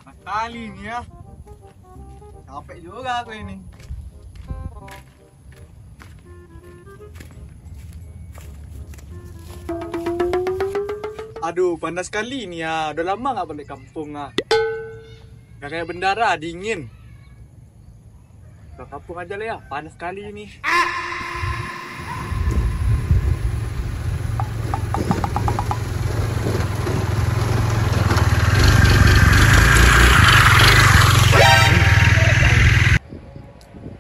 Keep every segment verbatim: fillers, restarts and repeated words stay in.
Panas kali ni, ah. Capek juga aku ini. Aduh, panas kali ni, ah. Udah lama nggak balik kampung, ah. Nggak kayak bendara, dingin. Ke kampung aja lah ya, panas kali ni.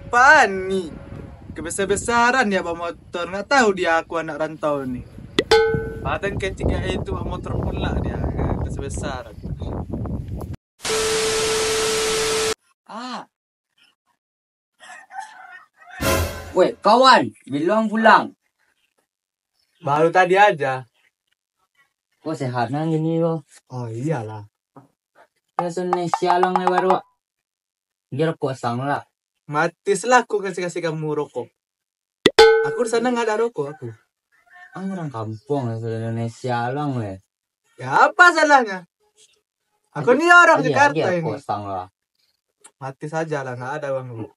Pani. Kebesar-besaran dia bawa motor, nggak tahu dia aku anak rantau ni. Padahal ketika itu bawa motor pula dia, kebesar-besaran. Ah. Weh, kawan, bilang pulang. Baru tadi aja. Kok sehat nan gini ko? Oh, iyalah. Biaso ni sialang ni baru. Dia rokok sang lah. Mati selaku kasih-kasih kamu rokok. Aku di sana nggak ada rokok aku. Ang orang kampung lah, Indonesia lang leh. Ya apa salahnya? Aku ni orang Jakarta ini. Kosong lah. Mati saja lah, nggak ada uang lu.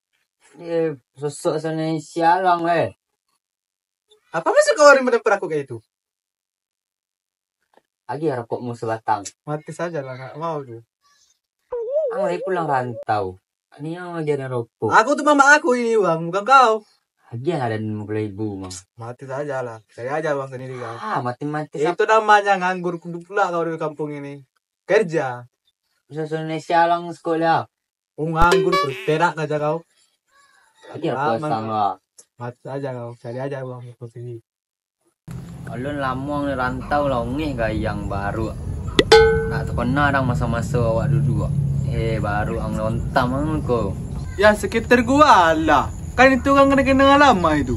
Eh, sosok Indonesia lang leh. Apa masuk ke orang pada peraku kayak itu? Agiah rokokmu sebatang. Mati saja lah, nggak mau tu. Ang lagi pulang rantau. Ni yang lagi ada rokok. Aku tu mamak aku ini, Bang, bukan kau. Agiah lah dan lima puluh ribu, Bang. Mati saja lah. Cari aja uang sendiri, kau. Ah, mati-mati. Itu namanya nganggur pula kau di kampung ini. Kerja. Bisa Indonesia lang sekolah. Oh, nganggur, perak aja kau. Agiah kosong lah. Mati saja kau. Cari aja uang sendiri. Alun lamo ang di rantau lah, ongeh gayang baru. Nak takana dang maso-maso awak duduak. Eh, baru ang lontam ang ko. Ya, sekitar gua lah. Kan itu urang kena-kena lama itu.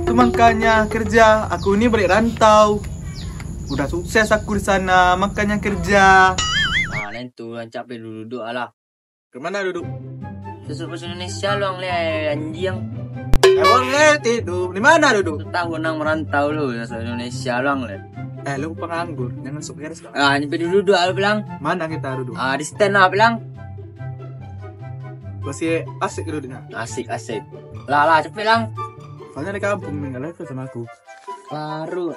Tu makanya kerja, aku ni balik rantau. Udah sukses aku di sana, makanya kerja. Ah, nan tu rancak pe duduak lah. Ke mana duduk? Susu bahasa Indonesia luang le, anjing. Emang eh tidur. Di mana duduk? Tahu nang merantau lu, bahasa Indonesia luang le. Eh, lu penganggur, jangan sok garis kau. Ah, ini duduk duduk lu bilang. Mana kita duduk? Ah, di stand lah bilang. Masih asik duduknya. Asik asik. Lah lah cepet lang. Soalnya di kampung nih, nggak sama aku. Baru.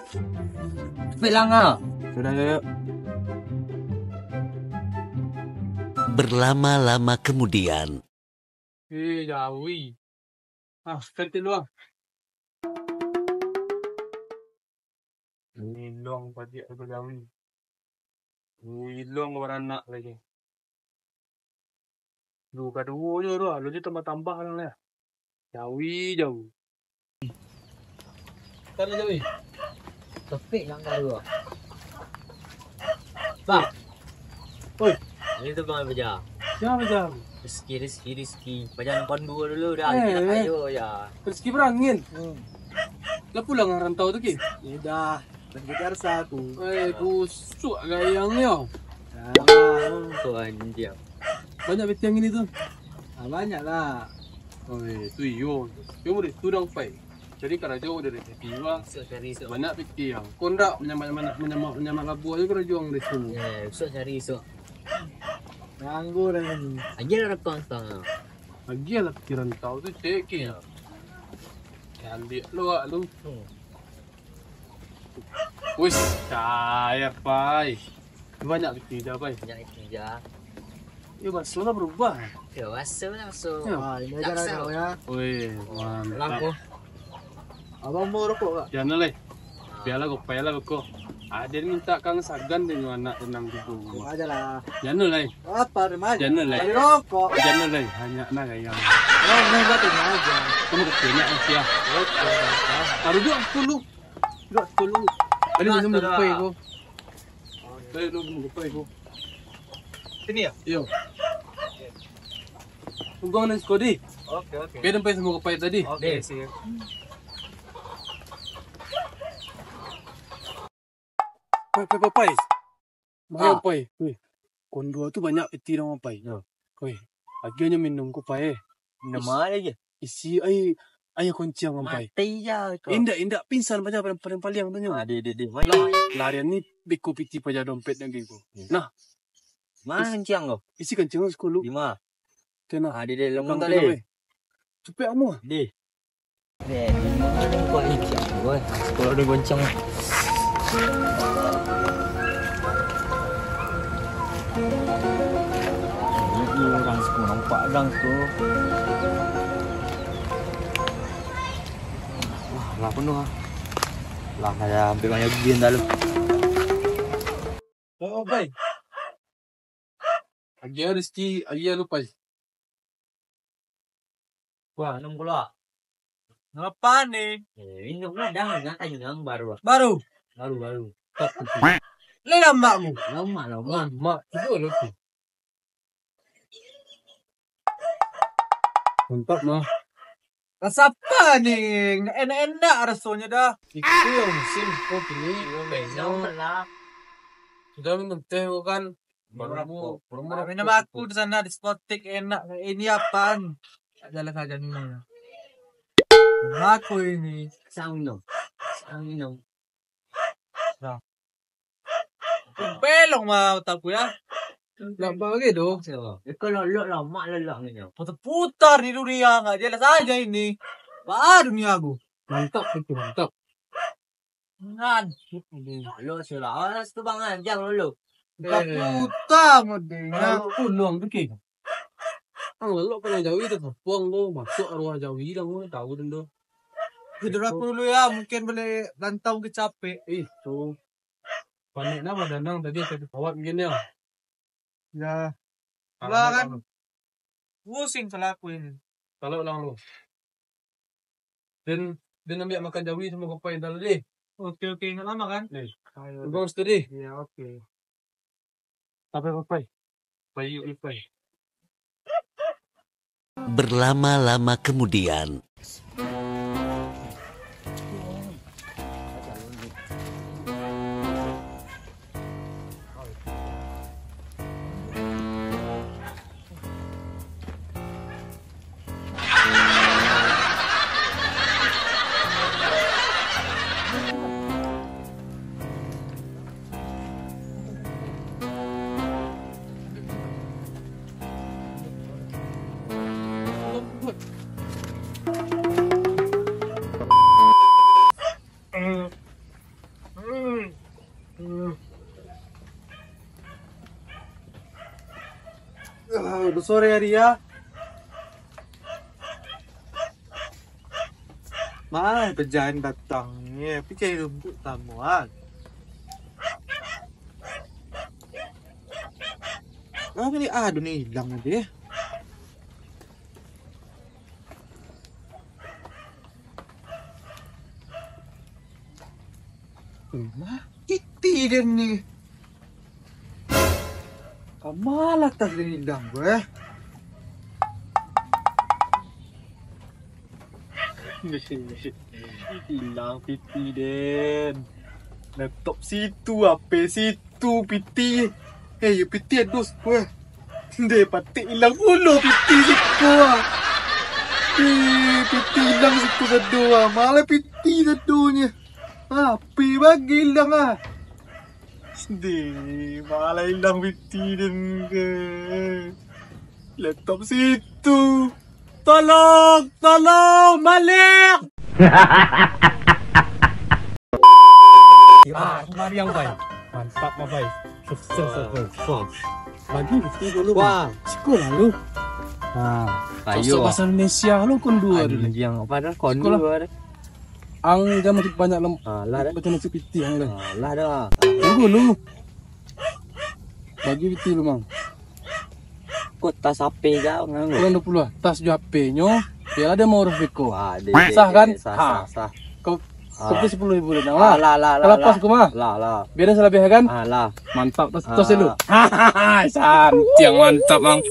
Cepet lang ah. Sudah, yuk. Berlama-lama kemudian. Eh, jawi. Ah, kan tilu ah. Ilong padiak tu jawi. Ilong baranak lagi. Duo kaduo jo tu, alun jo tambah-tambah lah. Jawi, jawi. Kan jawi. Topik yang kaduo. Bang. Oi. Ini tu Bang Beja. Siapa Beja? Rizki, Rizki, Rizki. Baca nonton dua dulu dah. Eh, kita eh. Ayo ya. Rizki Berangin. Hmm. Lah pulang rantau tu ki? Sudah. Berarti rasa aku. Eh, busuk gayang ni oh. Salah. Tu anjing. Banyak pitiang ini tu. Ah, banyak lah. Oh, eh, tu iyo. Cuma dari tu dah upai. Jadi karajo dari piti lah. Esok cari esok. Banyak piti yang. Kau ndak menyamak-menyamak menyamak menyamak labuah je karajo yang dari tu. Ya, esok cari esok. Nganggur dah ni. Aja lah rekam sekarang. Aja lah piti rantau tu cek ke. Ya. Ambil lu, Wak, lu. Hmm. Wis, cair, pai. Banyak piti dah, pai. Banyak piti dah. Ya, baso lah berubah. Ya, baso lah, baso. Ya. Ah, ini aja lah kau ya. Wih, mantap. Abang mau rokok, Kak? Jangan leh. Bialah ko, pailah ko. Aden mintak kang sagan dengan anak tenang tu. Diam aja lah. Jano lai. Apa, diam aja. Jano lai. Bali rokok. Jano lai, hanyak nah gayang. Oh, ini buat ini aja. Kamu ke sini, ah, sia. Oke, apa? Taruh dulu aku lu. Dulu aku lu. Tadi minum lupa ya, ko. Tadi lu minum lupa ya, ko. Sini ya? Iyo. Tunggu ni sekali. Oke, oke. Biar sampai semua kepai tadi. Oke, siap. Pai, pai, pai, pai. Mayo, ah. Pai. Wih, kondua tu banyak piti dong, pai. Yo. Wih, agiahnyo minum ko, pai, eh. Minum apo lagi? Isi ai, aia konciang, pai. Mati ja ko. Indak, indak, pingsan paja paling, paling paliang tu nyo. Ah, di, di, di. Lah, larian ni beko piti paja dompet lagi ko. Hmm. Nah. Ma konciang ko? Isi konciang ko. Di ma? Tenang. Ah, di, di, lamun tadi. Capek amuah. Di. Eh, di ma ko konciang ko, eh? Sekolah ado konciang. Ini urang siko nampak urang siko. Wah, lah penuh ah. Lah, ado hampir banyak gigi ndak lu. Oh, pai. Agiah Rizky, agiah lu, pai. Wah, enam puluh ah. Ngapa ni? Eh, minum lah dah, nak tanya yang baru ah. Baru? Baru, baru. Top tu. Lai lamak mu? Lamak, lamak. Lamak, cuba lu tu. Mantap, mah. Rasa apa ni? Enak-enak rasonyo dah. Itu yang musim kau kini. Iya, kayaknya. Sudah minum teh kau kan? Baru merokok, baru merokok. Minum aku di sana, diskotik enak. Ini apaan? Tak jelas aja minumnya. Aku ini. Sang minum. Sang minum. Nah. Belong mah otak ku ya. Nak bagi tu. Iko lolok lamak lolok ni nyo. Putar-putar di dunia, nggak jelas aja ini. Wah, dunia aku. Mantap itu, mantap. Ngan. Lo selawas tu bang anjang lo. Putar-putar model. Puluang tu ke. Ang lelok kena jawi tu, kapuang tu, masuk arwah jawi dah, tahu tu. Tidur aku dulu ya, mungkin boleh rantau ke capek. Ih, tu. Panik nama danang tadi, tadi kawat mungkin ya. Ya. Lah kan. Pusing kalau aku ini. Kalau ulang lu. Dan, dan ambil makan jawi sama kopai tadi. Oke, oke, nggak lama kan? Nih. Ayo. Tunggu situ deh. Iya, oke. Sampai kopai. Payu kopai. Berlama-lama kemudian. Ah, udah sore hari ya. Mana pejalan datang ni? Tapi cari rumput tamu ah. Ah, ni ah, dunia hilang tadi. Rumah Titi den ni. Kamalah tas den hilang ko, eh? Hilang piti den. Laptop situ, H P situ, piti. Eh, yo piti ado siko, eh. Ndeh, patik ilang pulo piti siko, ah. Eh, piti ilang siko sado, ah. Malah piti sadonyo. Api bagi ilang, ah. Ndeh, malah ilang piti den ko. Laptop situ. Tolong, tolong, baliak! Ah, kemari yang pai. Mantap, Bang Pai. Sukses, sukses. Wah. Bagi bukti dulu, Bang. Wah. Siko lah lu. Nah, ayo. Sosok bahasa Indonesia lu kondua dulu. Anjing, padahal kondua. Siko lah. Ang jan masuk banyak lem. Ah, lah dah. Baca nasib pitih ang lah. Ah, lah dah. Tunggu lu. Bagi pitih lu, Mang. Kok tas H P kau, Mang? Kurang dua puluh lah. Tas jo H P-nyo. Biarlah dia mau urus beko. Ah, deh, deh, sah kan? Deh, sah, ha. Sah, sah. Kau, ah. Kau beri sepuluh ribu deh, Mang. Ah, lah, lah, lah, lah. Kau lepas lah. Aku mah. Lah, lah. Biar dia salah biasa kan? Ah, lah. Mantap, tas, ah. Tas dulu. Santiang mantap, Mang.